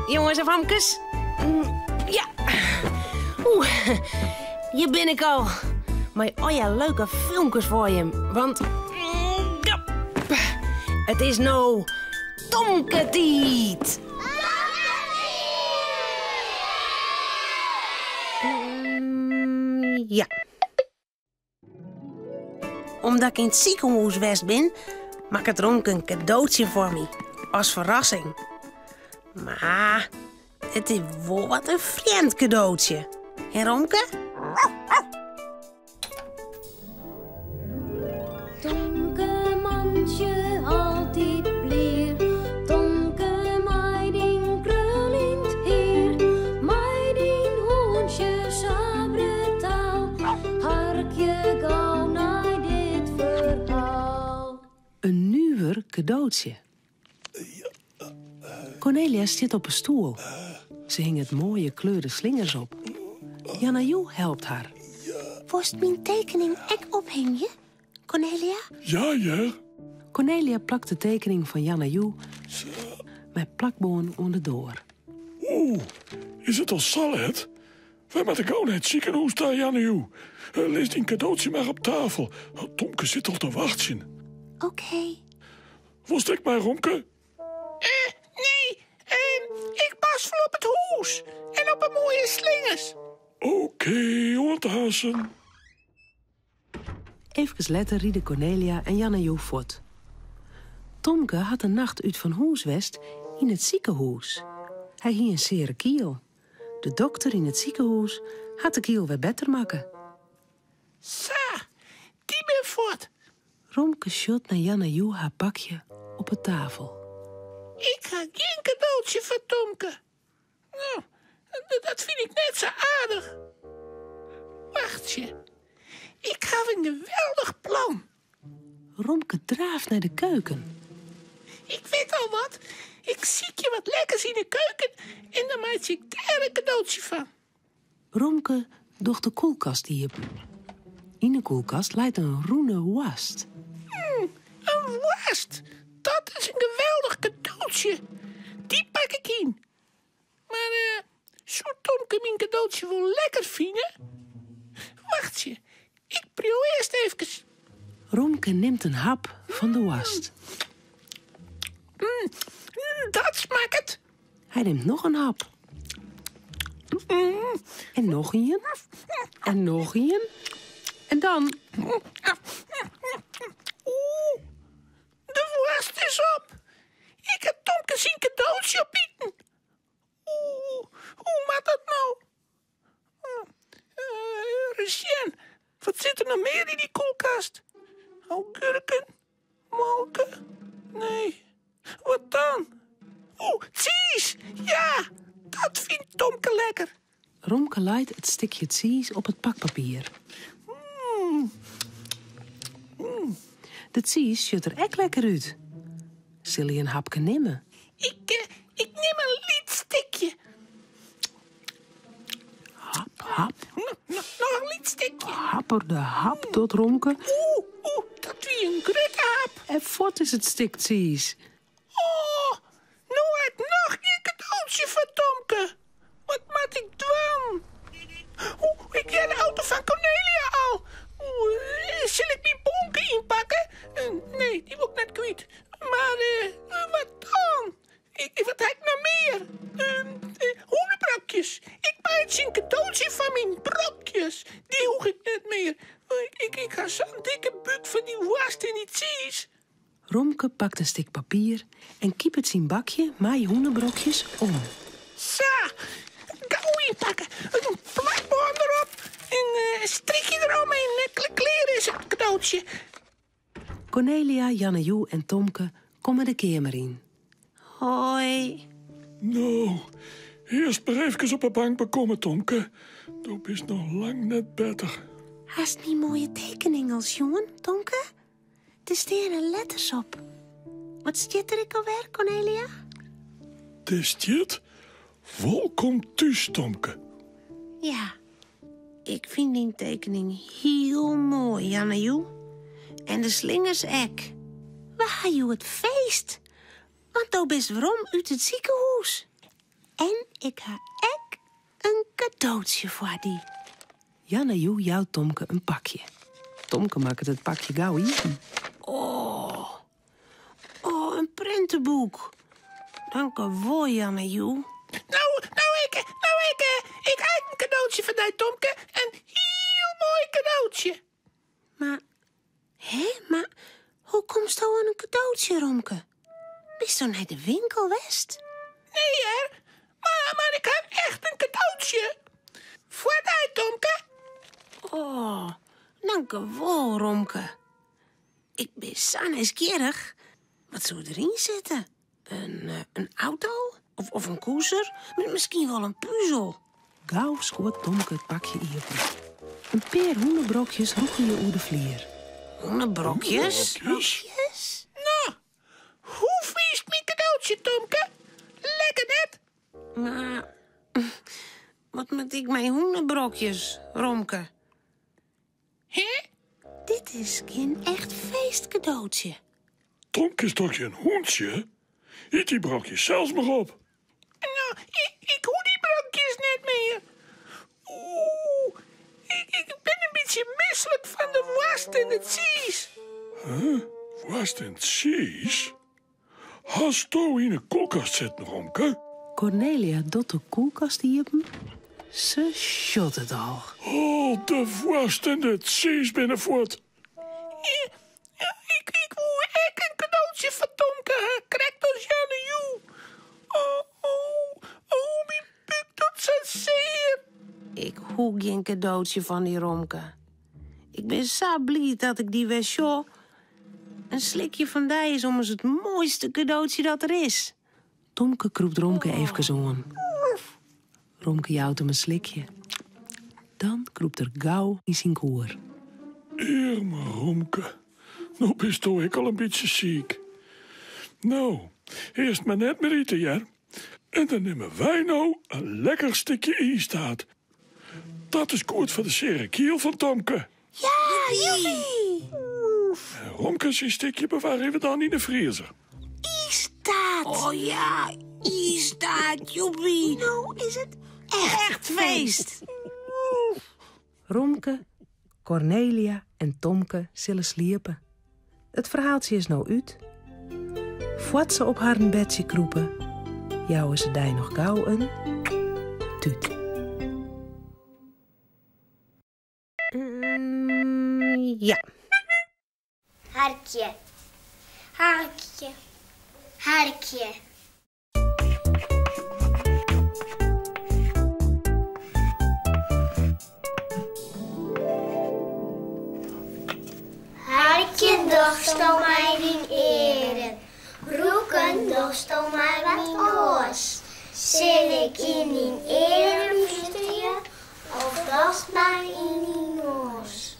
Jonges en famkes. Ja. Oeh, hjir bin ik al. Mei allegear leuke filmkes foar jim. Want ja, it is no Tomke-tiid. Ja. Omdat ik yn it sikehûs west bin, makket Romke in kadootsje foar my, as ferrassing. Mar it is wol wat in frjemd kadootsje. Hè, Romke? Tomke mantsje altyd blier, Tomke mei dyn kruljend hier, mei dyn hûntsje sa brutaal, harkje gau nei dit ferhaal. In nuver kadootsje. Cornelia stiet op 'e stoel. Se hinget moaie kleurde slingers op. Janna Joe helpt har. Wolst myn tekening ek ophingje, Cornelia? Ja, hear. Cornelia plakt de tekening fan Janna Joe mei plakbân oan de doar. Oeh, is it al sa let? Wy moatte gau nei it sikehûs ta, Janna Joe. Lis dyn kadootsje mar op tafel. Tomke sit al te wachtsjen. Oké. Wolst ek mei, Romke? Eh, nee, ik pas wol op it hûs en op 'e moaie slingers. Oké, oant aansen. Efkes letter ride Cornelia en Janna Joe fuort. Tomke hat de nacht út fan hûs west yn it sikehûs. Hy hie in seare kiel. De dokter yn it sikehûs hat de kiel wer better makke. Sa, dy bin fuort. Romke sjocht nei Janna Joe har pakje op 'e tafel. Ik ha gjin kadootsje foar Tomke. No, dat fyn ik net sa aardich. Wachtsje, ik haw in geweldich plan. Romke draaft nei de keuken. Ik wit al wat. Ik sykje wat lekkers yn 'e keuken en dan meitsje ik dêr in kadootsje fan. Romke docht de kuolkast iepen. Yn de kuolkast leit in rûne woarst. Mm, in woarst! Dat is in geweldich kadootsje. Dy pak ik yn. Mar eh, soe Tomke myn kadootsje wol lekker fine? Wachtsje, ik priuw earst efkes. Romke nimt in hap fan de woarst. Mm, dat smakket. Hy nimt noch in hap. En noch ien. En noch ien. En dan. Oeh, de woarst is op. Ik ha Tomke syn kadootsje opiten. Oeh, hoe moat dat no? Ris sjen, wat sit der noch mear yn dy kuolkast? Augurken, Molke? Nee. Wat dan? Oeh, tsiis! Ja, dat fynt Tomke lekker. Romke leit it stikje tsiis op it pakpapier. Mm. De tsiis sjocht der ek lekker út. Sil hy in hapke nimme? Ik, eh, ik nim in lyts stikje. Hap, hap. Noch in lyts stikje. Happer de hap, docht Romke. Oeh, oeh, dat wie in grutte hap. En fuort is it stik tsiis. Oh, no ha ik noch gjin kadootsje foar Tomke. Wat moat ik dwaan? Oeh, ik hear de auto fan Cornelia al. Oeh, sil ik myn bonke ynpakke? Nee, dy wol ik net kwyt. Mar wat dan? Wat ha ik noch mear? Hûnebrokjes. Ik meitsje in kadootsje fan myn brokjes. Dy hoech ik net mear. Ik ha sa'n dikke búk fan dy woarst en dy tsiis. Romke pakt in stik papier en kipet syn bakje mei hûnebrokjes om. Sa, gau ynpakke. In plakbân derop, in strikje derom en klear is it kadootsje. Cornelia, Janne Joe en Tomke komme de keamer yn. Hoi. No, earst mar efkes op 'e bank bekomme, Tomke. Do bist noch lang net better. Hast myn moaie tekening al sjoen, Tomke? Der steane letters op. Wat stiet der ek alwer, Cornelia? Der stiet Wolkom thús, Tomke. Ja, ik fyn dyn tekening hiel moai, Janne Joe. En de slingers ek. We ha hjoed feest, want do bist werom út it sikehûs. En ik ha ek in kadootsje foar dy. Janne Joe jout Tomke in pakje. Tomke makket it pakje gau iepen. Oh, oh, in printeboek. Dankewol, Janne Joe. Nou, nou ik, nou ik, ik ha ek in kadootsje foar dy, Tomke. In hiel moai kadootsje. Mar, hè, mar hoe komsto oan in kadootsje, Romke? Bisto nei de winkel west? Nee hear, mar, mar ik ha echt in kadootsje. Foar dy, Tomke. Oh, dankewol, Romke. Ik bin sa nijsgjirrich. Wat soe deryn sitte? In, eh, in auto? Of, of in koeser? Miskien wol in puzel? Gau skuort Tomke it pakje iepen. In pear hûnebrokjes rûgelje oer de flier. Hûnebrokjes? Brokjes? No, hoe fynst myn kadootsje, Tomke? Lekker net? Mar wat moat ik mei hûnebrokjes, Romke? Hè? Dit is gjin echt feestkadootsje. Tomke is toch gjin hûntsje? Yt dy brokjes sels mar op. No, ik, ik hoech dy brokjes net mear. Oeh, ik, ik bin in bytsje mislik fan de woarst en de tsiis. Huh? Woarst en tsiis? Hasto yn 'e kuolkast sitten, Romke? Kornelia docht de kuolkast iepen. Se sjocht it al. Oh, de woarst en de tsiis binne fuort. Ik, ik woe ek in kadootsje foar Tomke ha, krekt as Janne Joe. Oh, oh, oh, myn búk docht sa sear. Ik hoech gjin kadootsje fan dy, Romke. Ik bin sa bliid dat ik dy wer sjoch. In slikje fan dy is ommers it moaiste kadootsje dat der is. Tomke krûpt Romke eefkes oan. Romke jout him in slikje. Dan krûpt er gau yn syn koer. Earme Romke, no bisto ek al in bytsje siik. No, earst mar net mear ite, hear. En dan nimme wy no in lekker stikje iistaart. Dat is goed foar de seare kiel fan Tomke. Ja, joepie! En Romke syn stikje bewarje we dan yn de friezer. Iistaart! Oh ja, iistaart, joepie! No is it echt feest! Romke, Kornelia en Tomke sille sliepe. It ferhaaltsje is no út. Foar't se op harren bedsje krûpe, jouwe se dy noch gau in tút. Mm, ja. Harkje. Harkje. Harkje. Harkjen dochsto mei dyn earen, rûken dochsto mei wat oars. Sil ik yn dyn earen flústerje of dochst mar yn dyn noas?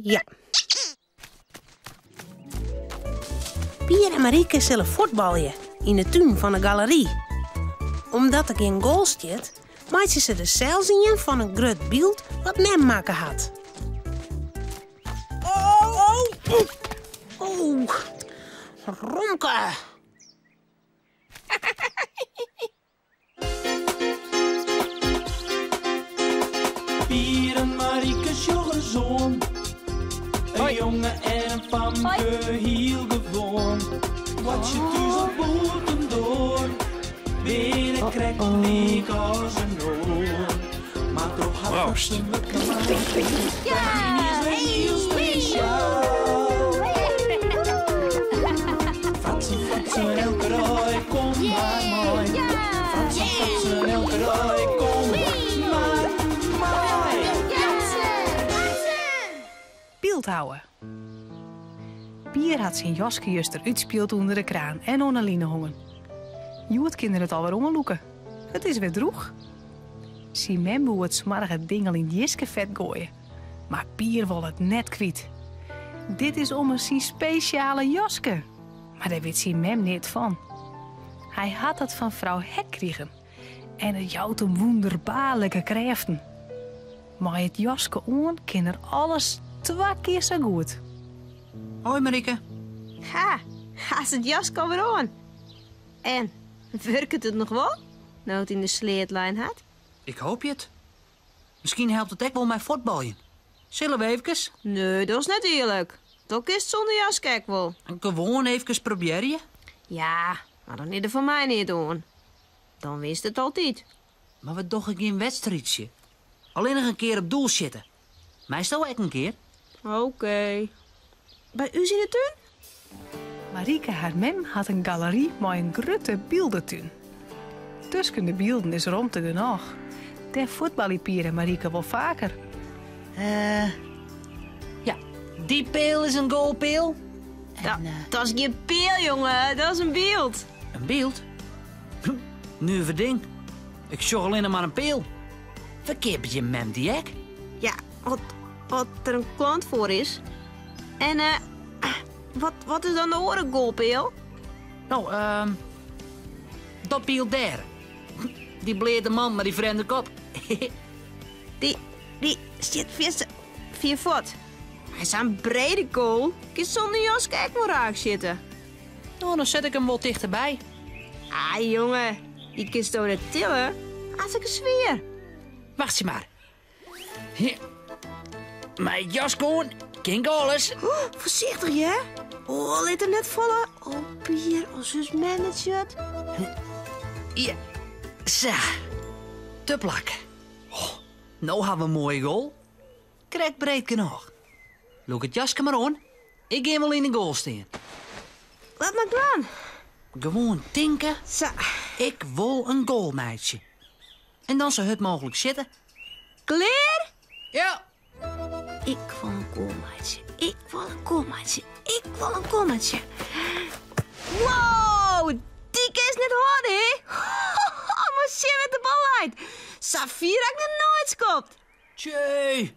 Ja. Pier en Marieke sille fuotbalje yn de tún fan de galery. Omdat der gjin goal stiet, meitsje se der sels ien fan in grut byld wat mem makke hat. Oh, oh, oh, Romke. Pier en Marieke sjogge soan. In jonge en in famke, hiel gewoan. Wat je thús of bûtendoar, binne krekt lyk as in oar. Mar troch har Proost. Ja, is heel spesjaal. Fratsen, fratsen, elke dei, kom mar mei. Fratsen, fratsen, elke dei, kom mar mei. Byldhouwe. Pier hat syn jaske juster útspield ûnder de kraan en oan 'e line hongen. Hjoed kin er it alwer oanlûke. It is wer drûch. Syn mem woe it smoarge ding al yn it jiskefet goaie, mar Pier wol it net kwyt. Dit is ommers syn spesjale jaske. Mar dêr wit syn mem neat fan. Hy hat dat fan frou Hek krigen en it jout him wûnderbaarlike krêften. Mei it jaske oan kin er alles twa kear sa goed. Hoi Marieke. Ha, hast it jaske alwer oan. En, wurket it noch wol, no't it yn de sleat lein hat? Ik hoopje it. Miskien helpt it ek wol mei fuotbaljen. Sille we eefkes? Nee, dat is net earlik. Dat kinst sûnder jaske ek wol. Gewoan eefkes probearje. Ja, mar dan is der foar my neat oan. Dan winst it altyd. Mar we dogge gjin wedstriidsje. Allinnich in kear op doel sjitte. Meisto ek in kear? Oké. By ús yn 'e tún? Marieke har mem hat in galery mei in grutte byldetún. Tusken de bylden is romte genôch. Dêr fuotbalje Pier en Marieke wol faker. Eh, ja, dy peal is in goalpeal. Dat, dat is gjin peal, jonge. Dat is in byld. In byld? Nuver ding. Ik sjoch allinne mar in peal. Ferkeapet jim mem dy ek? Ja, as, as der in klant foar is. En eh, wat, wat is dan de oare goalpeal? No, ehm, dat byld dêr. Dy bleate man mei dy frjemde kop. Dy, dy stiet fierste fier fuort. Mei sa'n brede goal kinst sûnder jaske ek wol raak sjitte. No, dan set ik him wol tichterby. Ah, jonge, dy kinsto net tille. Hartstikke swier. Wachtsje mar. Hier. Mei jaske oan, kin ik alles. Oh, foarsichtich, hear. Oh, lit him net falle. Oh, Pier, as ús mem it sjocht. Ja, sa. Te plak. Oh, no ha we in moaie goal. Krekt breed genôch. Lûk it jaske mar oan. Ik gean wol yn de goal stean. Wat moat ik dwaan? Gewoan tinke. Sa. Ik wol in goal meitsje. En dan sa hurd mooglik sjitte. Klear? Ja. Ik wol in goal meitsje. Ik wol in goal meitsje. Ik wol in goal meitsje. Wow, dy kinst net hâlde, hè? Mar sjen wêr't de bal leit. Sa fier ha ik noch noait skopt. Tjee,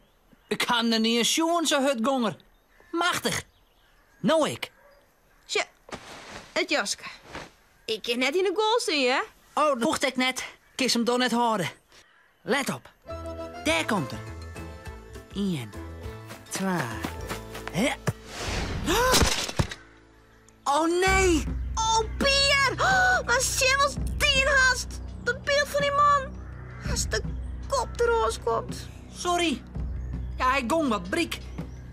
ik ha him noch nea sjoen, sa hurd gong er. Machtich. No ik. Sjoch, it jaske. Ik kin net yn de goal stean, hear. Oh, dat hoecht ek net. Kinst him dochs net hâlde. Let op. Dêr komt er. Ien, twa. Hè. Oh nee! Oh Pier! Mar sjen watst dien hast! Dat byld fan dy man! Hast de kop derôf skopt. Sorry. Ja, hy gong wat bryk.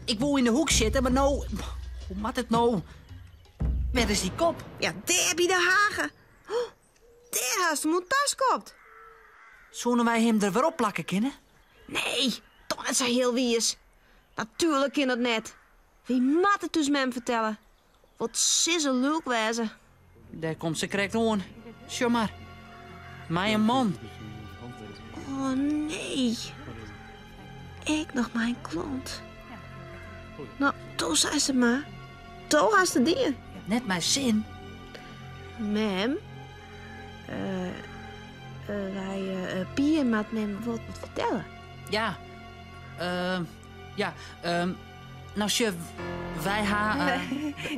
Ik woe yn de hoek sitte, mar no. Hoe moat it no? Wêr is dy kop? Ja, dêr by de hage. Dêr hast him oan ta skopt. Soene wy him der wer op plakke kinne? Nee, toch net sa hiel wiis. Natuerlik kin dat net. Wy moatte it ús mem fertelle. Wat sil se lulk wêze. Dêr komt se krekt oan. Sjoch mar. Mei in man. Oh nee. Ek noch mei in klant. No, do seist it mar. Do hast it dien. Net mei sin. Mem, wy Pier moat mem wat fertelle. Ja, ja, no sjoch, wy ha.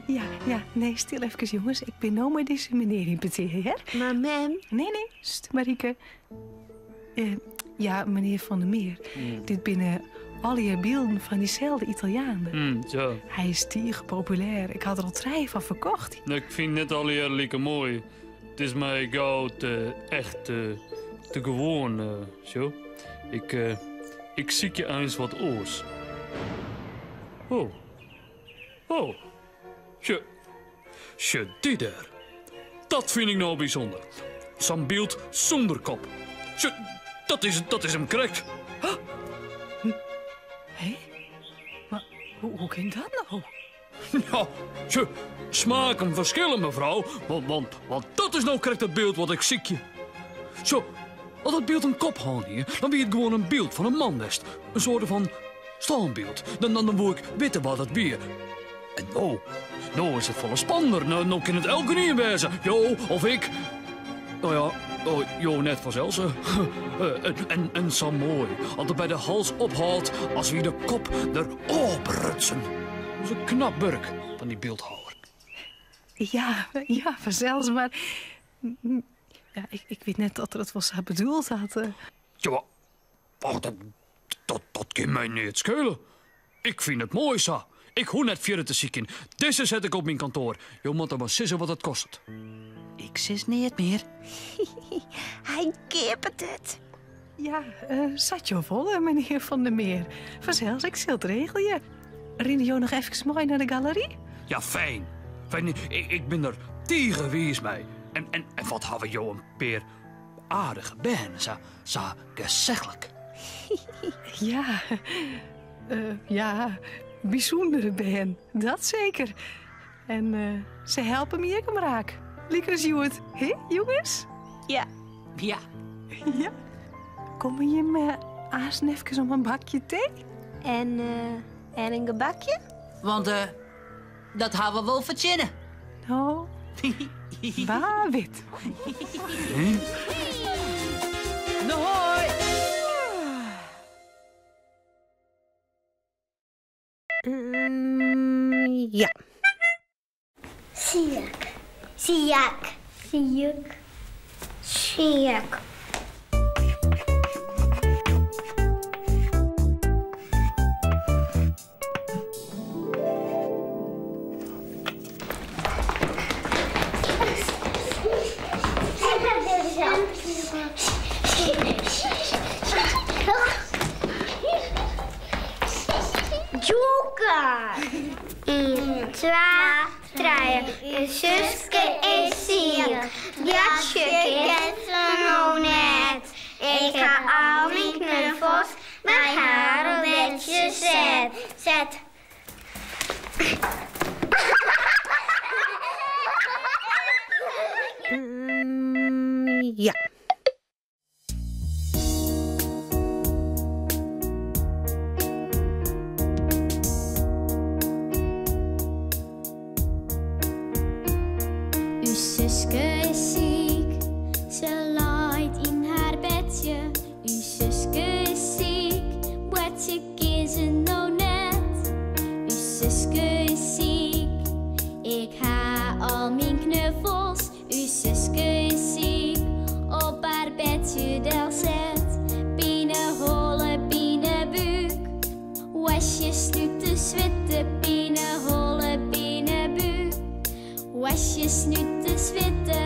Ja, ja, nee, stil efkes jonges. Ik bin no mei dizze menear yn petear, hear. Mar mem. Nee, nee, sst, Marieke. Ja, menear Van der Meer, dit binne allegear bylden fan dyselde Italiaan. Ja. Hy is tige populêr. Ik ha der al trije fan ferkocht. Ik fyn net allegear like moai. It is my gau te echt te, te gewoan, sjo. Ik, ik sykje eins wat oars. Oh. Oh. Sjoch, sjoch dy dêr. Dat fyn ik no bysûnder. Sa'n byld sûnder kop. Sjoch, dat is, dat is him krekt. Hé? Mar hoe, hoe kin dat no? Ja, sjoch, smaken ferskille, mefrou. Want, want, want dat is no krekt it byld wat ik sykje. Sjoch, as dat byld in kop hân hie, dan wie it gewoan in byld fan in man west. In soarte fan stânbyld. Dan, dan, dan woe ik witte wa't it wie. En no, no is it folle spannender. No, no kin it elkenien wêze. Jo of ik. No ja, oh, jo net fansels. En, en sa moai, as it by de hals ophâldt as wie de kop der ôfbrutsen. Dat is in knap wurk fan dy byldhouwer. Ja, ja, fansels, mar ja, ik, ik wit net oft er it wol sa bedoeld hat. Ja, och, dat, dat, dat kin my neat skele. Ik fyn it moai sa. Ik hoech net fierder te sykjen. Dizze set ik op myn kantoar. Jo moatte mar sizze wat it kostet. Ik sis neat mear. Hy keapet it. Ja, eh, sa't jo wolle, menear Van der Meer. Fansels, ik sil it regelje. Rinne jo noch efkes mei nei de galery? Ja, fijn. Fijn, ik, ik bin der tige wiis mei. En, en, en wat hawwe jo in pear aardige bern, sa, sa gesechlik. Ja, eh, ja, bysûndere bern, dat seker. En eh, se helpe my ek omraak. Lykas hjoed, hè, jonges? Ja. Ja. Ja. Komme jimme aanst efkes om in bakje tee? En, eh, en in gebakje? Want eh, dat hawwe we wol fertsjinne. No, wa wit. No, hoi! Ja. Siik. Siik. Siik. Siik. Joker! Ien, twa, trije. Us suske is siik. Boartsje kin se no net. Ik ha al myn knuffels by har op bedsje set. Set. Ja. Us suske is siik, se leit yn har bedsje. Us suske is siik, boartsje kin se no net. Us suske is siik, ik ha al myn knuffels. Us suske is siik, op har bedsje delset. Pineholle, pinebúk, hoastje, snute, switte. Pineholle, pinebúk, hoastje, snute, switte.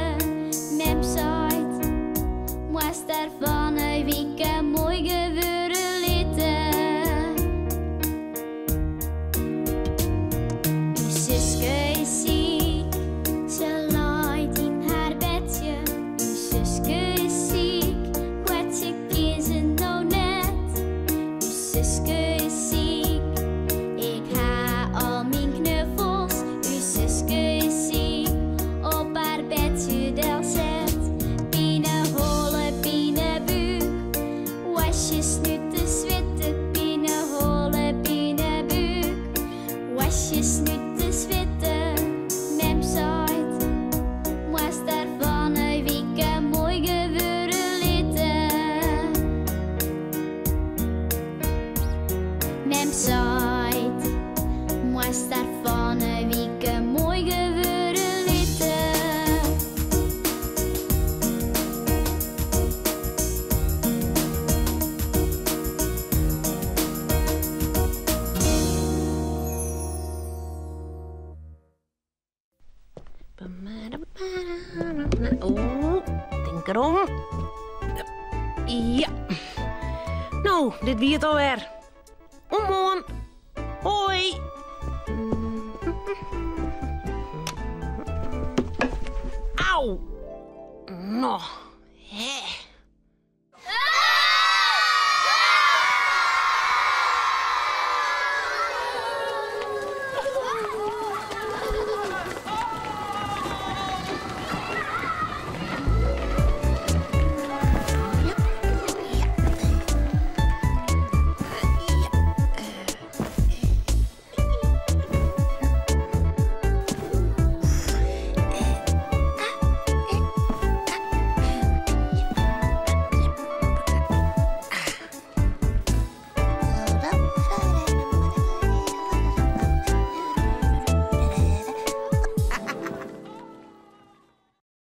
Mem seit, moatst har fan 'e wike moai gewurde litte. Us suske is siik, se leit yn har bedsje. Us suske is siik, boartsje kin se no net. Us suske is siik, ik ha al myn knuffels. Us suske is siik, op har bedsje delset. Pineholle, pinebúk, hoastje, snute, switte. Pineholle, pinebúk, hoastje, snute, switte. Mem seit, moatst har fan 'e wike moai gewurde litte. Mem seit, moatst har fan 'e wike moai gewurde litte. Oh, tink derom. Ja. No, dit wie it alwer. Oant moarn. Hoi. Au. No.